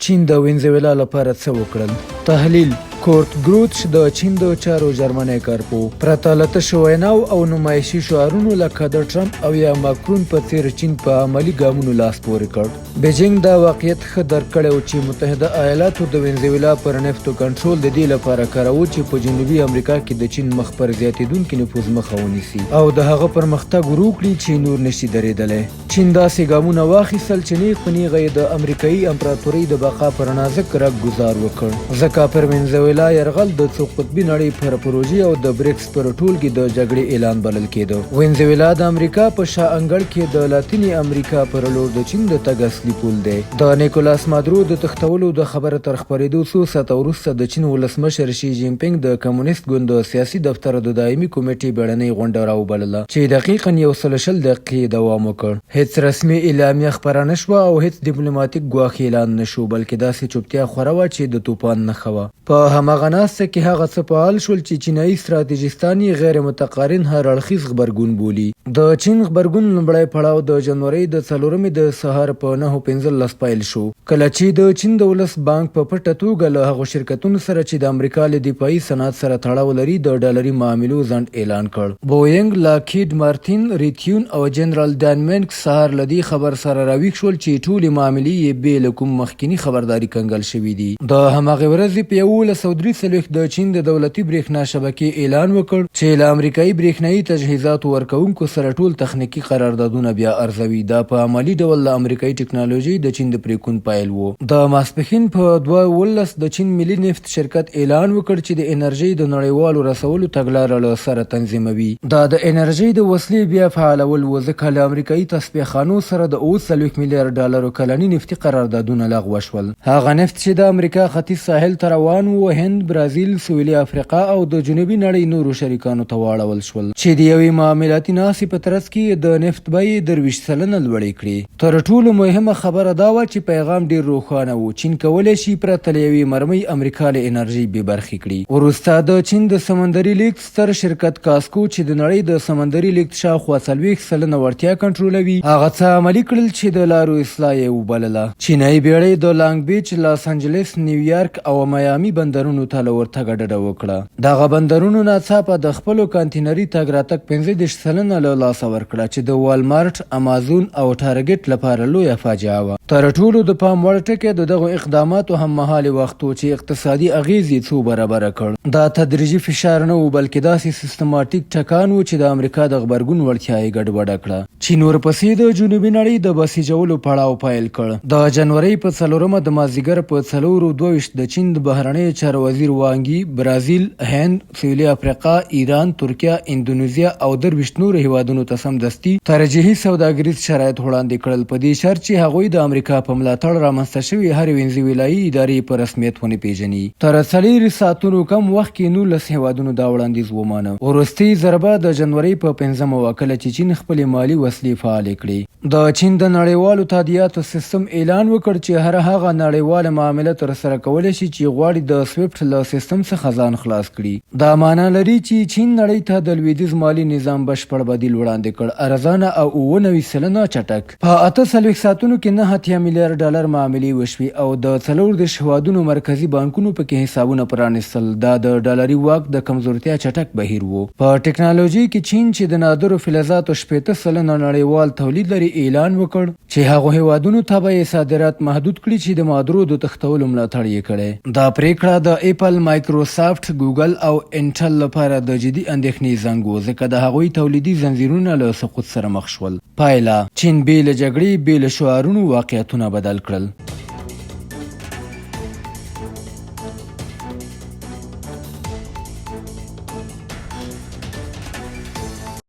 چین د وینزویلا لپاره څه وکړل؟ تحلیل، کورت ګروتش د چین د چارو جرمنی کارپوه، پرته له تشو ویناو او نمایشي شعارونو لکه د ټرمپ او یا ماکرون په څیر چین په عملي ګامونو لاس پورې کړ. بیجینګ دا واقعیت ښه درک کړی و چې متحده ایالاتو د وینزویلا پر نفتو کنټرول د دې لپاره کاراوه چې په جنوبي امریکا کې د چین مخ پر زیاتیدونکي نفوذ مخه ونیسي او د هغه پرمختګ ورو کړي چې نور نشي درېدلی. چین داسې ګامونه واخیستل چې نیغ په نیغه یې د امریکایي امپراتورۍ د بقا پر نازک رګ ګوزار وکړ، ځکه پر وینزویلا یرغل د څو قطبي نړۍ پر پروژې او د بریکس پر ټولګې د جګړې اعلان بلل کېده. وینزویلا د امریکا په شا انګړ کې د لاتینې امریکا پر لور د چین د تګ اصلي پول دی. د نیکولاس مادرو د تښتولو د خبر تر خپرېدو څو ساعته وروسته د چین ولسمشر شي جین پینګ د کمونیست ګوند د سیاسي دفتر د دایمي کمېټې بېړنۍ غونډه راوبلله. چې دقیقاً 120 دقیقې یې دوام وکړ. هېڅ رسمي اعلامیه خپره نه شوه او هېڅ دیپلوماتیک ګواښ اعلان نه شو، بلکې داسې چوپتیا خوره وه چې د توپان نښه وه. په هماغه ناسته کې هغه څه فعال شول چې چینايي ستراتیژیستان یې غیر متقارن هر اړخیز غبرګون بولي. د چین غبرګون لومړی پړاو د جنورۍ د څلورمې د سهار په 9:15 پیل شو، کله چې د چین د ولس بانک په پټه توګه له هغو شرکتونو سره چې د امریکا له دفاعي صنعت سره تړاو لري د ډالري معاملو ځنډ اعلان کړ. بوینګ، لاکهید مارتین، ریتیون او جنرال ډاینمنکس سهار له دې خبر سره راویښ شول چې ټولې معاملې یې بې له کوم مخکیني خبرداري کنګل شوې دي. د هماغې ورځې په 11:43 د چین د دولتي برېښنا شبکې اعلان وکړ چې له امریکايي برېښنايي تجهیزاتو ورکوونکو سره ټول تخنیکي قراردادونه بیا ارزوي. دا په عملي ډول له امریکايي ټکنالوژۍ د چین د پرېکون پیل و. د ماسپښین په 2:17 د چین ملي نفت شرکت اعلان وکړ چې د انرژۍ د نړیوالو رسولو تګلاره له سره تنظیموي. دا د انرژۍ د وسلې بیا فعالول و، ځکه له امریکايي تصفیه خانو سره د 47 میلیارد ډالرو کلني نفتي قراردادونه لغوه شول. هغه نفت چې د امریکا ختیځ ساحل ته روان و، هند، برازیل، سویلي افریقا او د جنوبي نړۍ نورو شریکانو ته واړول شول. چې د یوې معاملاتي ناستې په ترڅ کې یې د نفت بیې 23% لوړې کړې. تر ټولو مهمه خبره دا وه چې پیغام ډېر روښانه و، چین کولی شي پرته له یوې مرمۍ امریکا له انرژۍ بې برخې کړي. وروسته د چین د سمندري لېږد ستر شرکت کاسکو چې د نړۍ د سمندري لېږد شاوخوا 40% وړتیا کنټرولوي، هغه څه عملي کړل چې د لارو اصلاح یې وبلله. چینايي بېړۍ د لانګ بیچ، لاس انجلس، نیویارک او میامي بندرونو ته له ورتګه ډډه وکړه. دغه بندرونو ناڅاپه د خپلو کانتینري تګ راتګ 35% له لاسه ورکړه، چې د والمارټ، امازون او ټارګټ لپاره لویه فاجعه وه. تر ټولو د پام وړ ټکی د دغو اقداماتو هممهالې وخت و، چې اقتصادي اغېز یې څو برابره کړ. دا تدریجي فشار نه و، بلکې داسې سیستماتیک ټکان و چې د امریکا د غبرګون وړتیا یې ګډوډه کړه. چین ورپسې د جنوبي نړۍ د بسیجولو پړاو پیل کړ. د جنورۍ په څلورمه د مازدیګر په 4:22 د چین د بهرنیو چارو وزیر وانګ یي برازیل، هند، سویلي افریقا، ایران، ترکیه، اندونیزیا او 23 نورو هیوادونو ته سمدستي ترجیحي سوداګریز شرایط وړاندې کړل، په دې شرط چې هغوی د امریکا په ملاتړ رامنځته شوې هرې وینزویلایي ادارې په رسمیت ونه پیژني. تر 24 ساعتونو کم وخت کې 19 هېوادونو دا وړاندیز ومانه. وروستۍ ضربه د جنورۍ په پنځمه وه، کله چې چین خپلې مالي وسلې فعالې کړې. د چین د نړیوالو تادیاتو سیستم اعلان وکړ چې هره هغه نړیواله معامله ترسره کولی شي چې غواړي د سویفټ له سیستم څخه ځان خلاص کړي. دا مانا لري چې چین نړۍ ته د لویدیځ مالي نظام بشپړ بدیل وړاندې کړ، ارزانه او 97% چټک. په 48 ساعتونو کې 89 میلیارډ ډالر معاملې وشوې او د 34 هېوادونو مرکزي بانکونو پکې حسابونه پرانیستل. دا د ډالري واک د کمزورتیا چټک بهیر و. په ټکنالوژۍ کې چین، چې د نادرو فلزاتو 60% نړیوال تولید لري، اعلان وکړ چې هغو هېوادونو ته به یې صادرات محدود کړي چې د مادرو د تښتولو ملاتړ یې کړی. دا پرېکړه د اپل، مایکروسافټ، ګوګل او انټل لپاره د جدي اندېښنې زنګ و، ځکه د هغوی تولیدي ځنځیرونه له سقوط سره مخ شول. پایله، چین بې له جګړې، بې له شعارونو واقعیتونه بدل کړل.